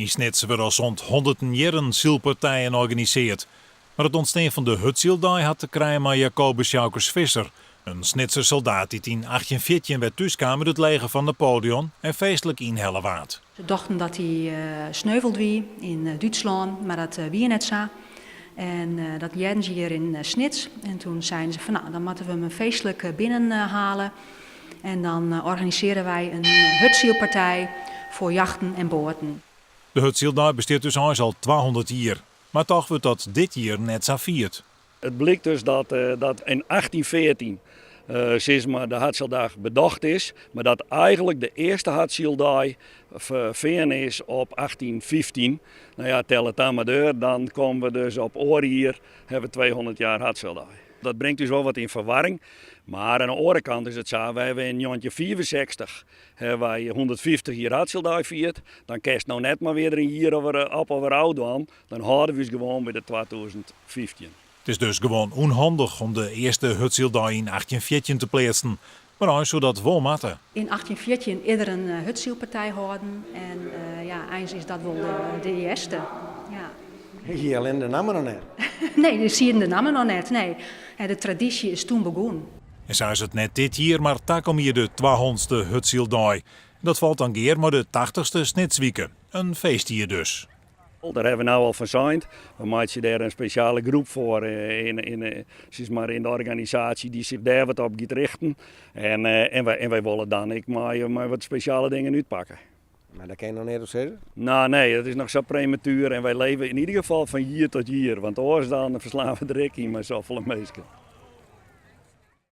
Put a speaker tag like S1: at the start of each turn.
S1: Yn Snits wurde al sûnt hûnderten jierren sylpartijen organisearre. Mar it ûntstean fan de Hurdsyldei hat te krijen mei Jacobus Sjoukes Visser, in Snitser soldaat dy't yn 1814 wer thúskaam út it leger fan Napoleon en feestlik ynhelle waard.
S2: Se tochten dat hy sneuveld wie yn Dútslân, mar dat wie net sa. En dat hearden se hjir yn Snits. En toen seinen se fan nou, dan moatte we him feestlik binnenhale. En dan organisearje wy in hurdsylpartij foar jachten en boaten.
S1: De Hurdsyldei bestiet dus eins al 200 jier. Mar toch wurdt dat dit jier net sa fierd.
S3: It blykt dus dat yn 1814 sis mar de Hartsyldei bedocht is, mar dat eigenlik de earste Hartsyldei fearn is op 1815. No ja, tel it dan mar deur, dan komme we dus op oar jier hawwe we 200 jaar Hartsyldei. Dat bringt ús wol wat yn ferwarring, mar oan de oare kant is it sa, wy hawwe yn 1965 hawwe wy 150 jier Hartsyldei fierd, dan kinst no net mar wer in jier op of wer ôf dwaan, dan hâlde we ús gewoan by de 2015.
S1: It is dus gewoan ûnhandich om de earste Hurdsyldei yn 1814 te pleatsen. Mar eins soe dat wol moatte.
S2: Yn 1814 is der in hurdsylpartij hâlden en ja, eins is dat wol de earste. Ja.
S4: Hie allinnich de namme noch net?
S2: Nee, de sieten de namme noch net, nee. De tradysje is toen begûn.
S1: En sa is it net dit jier, mar takom jier de 200ste Hurdsyldei. Dat falt dan gear mei de 80ste Snitswike. In feestjier dus.
S3: Dêr hawwe we no al fan sein. We meitsje dêr in spesjale groep foar yn, sis mar, yn de organisaasje dy't sich dêr wat op giet richten. En, en wy wolle dan ek mei wat spesjale dingen útpakke.
S4: Mar dêr kin je noch neat oer sizze?
S3: No nee, dat is noch sa prematuer en wy leve yn ieder gefal fan jier tot jier, want oars dan ferslaan we der ek yn mei safolle minsken.